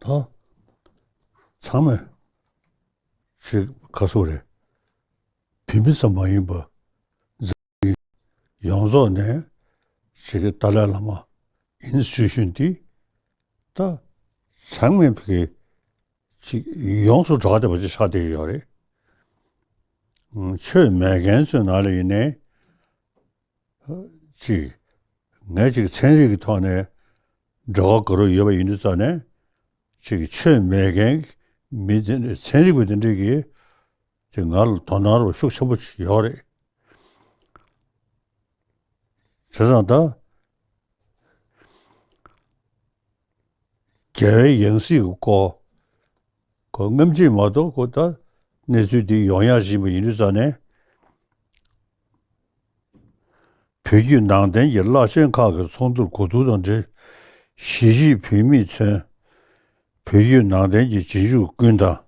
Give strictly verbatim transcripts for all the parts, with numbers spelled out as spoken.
ད་ཚང་མས་ཅིག་ག་སོ་རེད། བོད་མི་ཙམ་མ་ཡིན་པ་ཡོངས་རྫོགས་ནས་ཅིག་གི་ཏཱ་ལའི་བླ་མ་ཨིན་སི་ཊི་ཊུ་ཤན་འདི་ད་ཚང་མས་ཕ་གི་ཅིག་ཡོངས་སུ་གྲགས་བསྡད་པ་ཅིག་ཆགས་བསྡད་ཡོད་རེད། ཆོས་མེད་མཁན་ཚོའི་ནང་ལ་ཡིན་ནའི་ཅིག་ངས་ཅིག་ཚན་རིག་གི་ཐོག་ནས་འབྲེལ་བ་དགའ་རབ་ཡོད་པ་ཡིན་དུས་ཙང་ནས་ཅིག་ཆོས་མེད་མཁན་མི་དེ་འདྲ་ཚན་རིག་པ་དེ་འདྲས་ཀྱིས་ཅིག་ང་ལ་དོ་སྣང་རོགས་ཤུགས་ཆེན་པོ་ཅིག་ཡོད་རེད། བྱས་ཙང་ད་རྒྱལ་བའི་ཡང་སྲིད་ཀྱི་སྐོར་ཁོ་སྔ་ཕྱི་མ་གཏོགས་ཁོ་ད་གནས་ཚུལ་འདི་ཡོང་ཡག་བཞིན་པ་ཡིན་དུས་ཙང་ནས། བོད་བརྒྱུད་ནང་བསྟན་གྱི་བླ་ཆེན་ཁག་གི་ཚོགས་འདུར་གོ་བསྡུར་དང་འབྲེལ། གཞིས་བྱེས་བོད་མིས་མཚོན། བོད་བརྒྱུད་ནང་བསྟན་གྱི་རྗེས་འཇུག་ཀུན་དང་།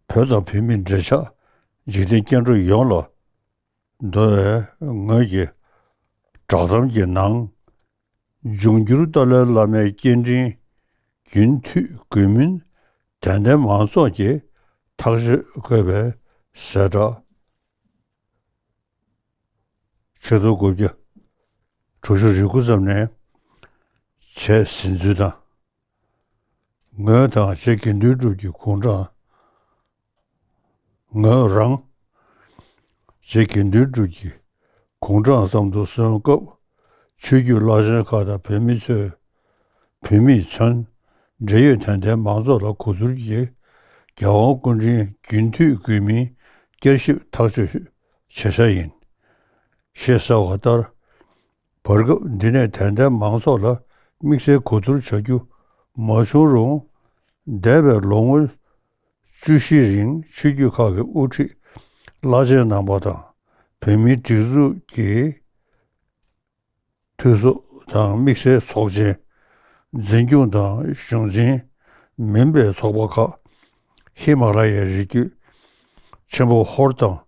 བོད་དང་བོད་མིའི་འབྲེལ་ཆགས་འཇིག་རྟེན་སྐྱེ་འགྲོ་ཡོངས་ལ་འདོད་པའི་ངོས་ཀྱིས་བསྒྲགས་གཏམ་གྱི་ནང་། འབྱུང་འགྱུར་ཏཱ་ལའི་བླ་མའི་སྐྱེ་ཕྲེང་རྒྱུན་མཐུད་དགོས་མིན་དད་ལྡན་མང་ཚོགས་ཀྱིས་ཐག་གཅོད་དགོས་པའི་གསལ་བསྒྲགས། ཆིག་སྟོང་དགུ་བརྒྱ་དྲུག་ཅུ་རེ་དགུ་ཙམ་ནས་བྱས་ཟིན་ཚུལ་དང་། ངོས་དང་རྗེ་དགེ་འདུན་གྲུབ་ཀྱི་དགུང་གྲངས། ངོས་རང་རྗེ་དགེ་འདུན་གྲུབ་ཀྱི་དགུང་གྲངས་ཙམ་དུ་སོན་སྐབས། ཆོས་བརྒྱུད་བླ་ཆེན་ཁག་དང་བོད་མི་ཚོས། བོད་མིས་མཚོན། འབྲེལ་ཡོད་དད་ལྡན་མང་ཚོགས་ལ་གོ་བསྡུར་གྱིས། རྒྱལ་དབང་སྐུ་ཕྲེང་རྒྱུན་མཐུད་དགོས་མིན་བསྐྱར་ཞིབ་ཐག་གཅོད་བྱེད་འཆར་ཡིན། ཞེས་གསལ་བ་ལྟར། བར་སྐབས་འདི་ནས་དད་ལྡན་མང་ཚོགས་ལ་དམིགས་བསལ་གོ་བསྡུར་བྱ་རྒྱུ་མ་བྱུང་རུང་། འདས་པའི་ལོ་ངོ་བཅུ་བཞིའི་རིང་ཆོས་བརྒྱུད་ཁག་གི་དབུ་ཁྲིད་བླ་ཆེན་རྣམ་པ་དང་། བོད་མིའི་སྒྲིག་འཛུགས་ཀྱི་འཐུས་ཚོགས་དང་། དམིགས་བསལ་ཚོགས་ཆེན། འཛིན་སྐྱོང་དང་གཞུང་འཛིན་མིན་པའི་ཚོགས་པ་ཁག་ཧི་མ་ལ་ཡའི་རི་རྒྱུད་ཆེན་པོ་ཧོར་དང་།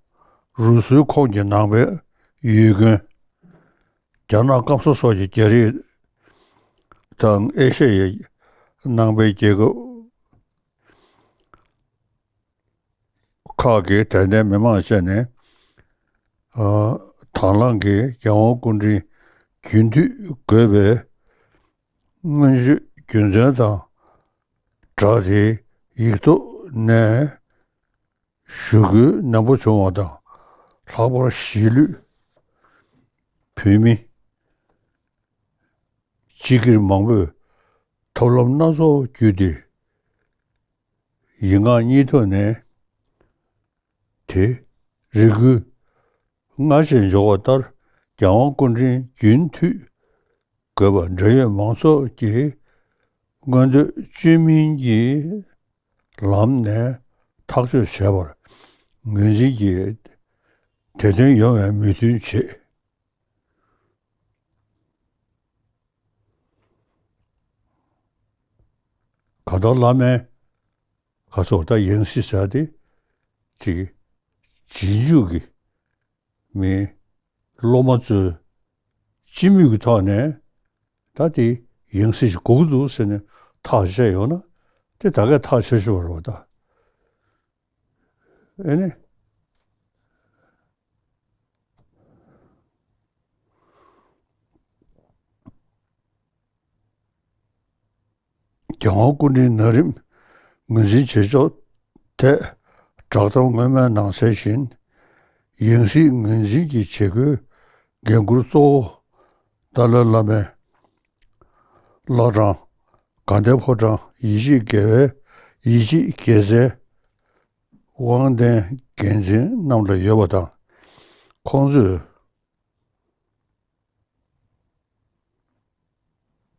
རུ་སུའི་ཁོངས་ཀྱི་ནང་པའི་ཡུལ་དགོན། རྒྱ་ནག་སྐམ་ས་སོགས་ཀྱི་རྒྱ་རིགས་དང་ཨེ་ཤ་ཡའི་ནང་པའི་རྒྱལ་ཁབ་ཁག་གི་དད་ལྡན་མི་མང་བཅས་ནས། ཨ། དང་བླངས་ཀྱིས་རྒྱལ་དབང་སྐུ་ཕྲེང་རྒྱུན་མཐུད་དགོས་པའི་སྔོན་བརྗོད་རྒྱུ་མཚན་དང་སྦྲགས་ཏེ། ཡིག་ཐོག་ནས་ཞུ་སྐུལ་ནན་པོ་བྱུང་བ་དང་། ལྷག་པར་གཞིས་ལུས་བོད་མི་སྤྱི་སྒེར་མང་པོས་ཐབས་ལམ་སྣ་ཚོགས་བརྒྱུད་དེ། ཡིག་ངག་གཉིས་ཐོག་ནས་དེ་རེ་སྐུལ་སྔར་བཞིན་འབྱོར་བ་ལྟར། རྒྱལ་དབང་སྐུ་ཕྲེང་རྒྱུན་མཐུད་དགོས་པ་འབྲེལ་ཡོད་མང་ཚོགས་ཀྱི་མངོན་འདོད་བཅོས་མིན་གྱི་ལམ་ནས་ཐག་གཅོད་བྱས་པར་ངོས་འཛིན་གྱིས་དེ་དོན་ཡོང་བའི་མོས་མཐུན་བྱེད། གང་ལྟར་བླ་མའི་ག་ཚོད་ད་ཡང་སྲིད་ཟེར་ཏེ་ཅིག་རྗེས་འཇུག་གི་མི་སློབ་མ་ཚོས་སྤྱི་མོས་ཀྱི་ཐོག་ནས་ད་དེ་ཡང་སྲིད་ཞིག་དགོས་ཀྱི་འདུག་ཟེར་ནས་ཐག་བཅད་ཡོང་ན། དེ་ད་གས་ཐག་ཆོད་ཆོད་རེད་པ་ད། ཨེ་ནི། རྒྱལ་དབང་སྐུ་ཕྲེང་ན་རིམ་ངོས་འཛིན་བྱེད་ཕྱོགས་ཐད་བསྒྲགས་གཏམ་སྔོན་མའི་ནང་གསལ་བཞིན། ཡང་སྲིད་ངོས་འཛིན་གྱི་བྱེད་སྒོའི་འགན་འཁུར་གཙོ་བོ་ཏཱ་ལའི་བླ་མའི་བླ་བྲང་དགའ་ལྡན་ཕོ་བྲང་ཡིད་ཆེས་དགེ་བའི་ཡིད་ཆེས་དགེ་རྩའི་དབང་ལྡན་འགན་འཛིན་རྣམས་ལ་ཡོད་པ་དང་། ཁོང་ཚོས་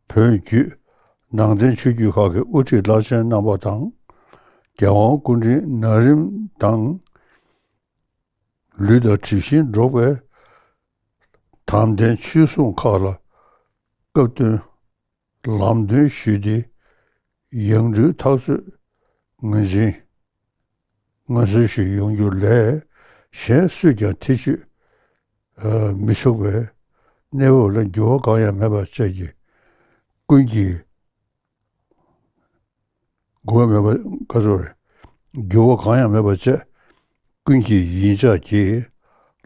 བོད་བརྒྱུད་ནང་བསྟན་ཆོས་བརྒྱུད་ཁག་གི་དབུ་ཁྲིད་བླ་ཆེན་རྣམ་པ་དང་། རྒྱལ་དབང་སྐུ་ཕྲེང་ན་རིམ་དང་། ལུས་དང་གྲིབ་བཞིན་འགྲོགས་པའི་དམ་ལྡན་ཆོས་སྲུང་ཁག་ལ་སྐབས་བསྟུན་ལམ་སྟོན་ཞུས་ཏེ། ཡང་སྤྲུལ་ཐག་གཅོད་ངོས་འཛིན་ངོས་འཛིན་ཞིག་ཡོང་རྒྱུ་ལས། གཞན་སུས་ཀྱང་ཐེ་བྱུས་མི་ཆོག་པའི་གནས་བབ་ལ་འགྱུར་བ་གང་ཡང་མེད་པ་བཅས་ཀྱི་ཀུན་གྱིས་ འགྱུར་བ་མེད་པ་ག་ཚོད་རེད། འགྱུར་བ་གང་ཡང་མེད་པ་བྱས། ཀུན་གྱི་ཡིད་འཇགས་ཀྱིས།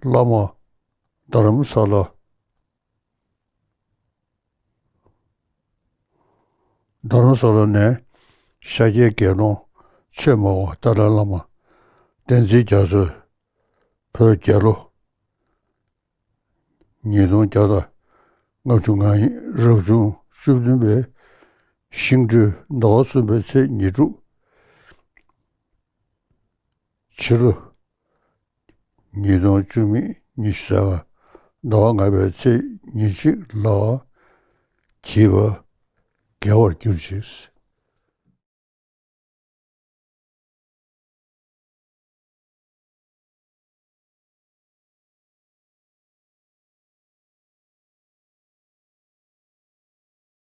བླ་མ་རྡ་རམ་ས་ལ། རྡ་རམ་ས་ལ་ནས་ཤཱཀྱའི་དགེ་སློང་ཆོས་སྨྲ་བ་ཏཱ་ལའི་བླ་མ་བསྟན་འཛིན་རྒྱ་མཚོས་བོད་རྒྱལ་ལོ་ཉིས་སྟོང་བརྒྱ་དང་ལྔ་བཅུ་ང་རབ་བྱུང་བཅུ་བདུན་པའི་ཤིང་སྦྲུལ་ཟླ་བ་གསུམ་པའི་ཚེས་ཉེར་དྲུག་ཕྱི་ལོ་ཉིས་སྟོང་བཅུ་མེད་ཉི་ཤུ་རྩ་ལྔ་ཟླ་བ་ལྔ་པའི་ཚེས་ཉེར་གཅིག་ལ་བགྱིས་པ་དགེ་བར་གྱུར་ཅིག།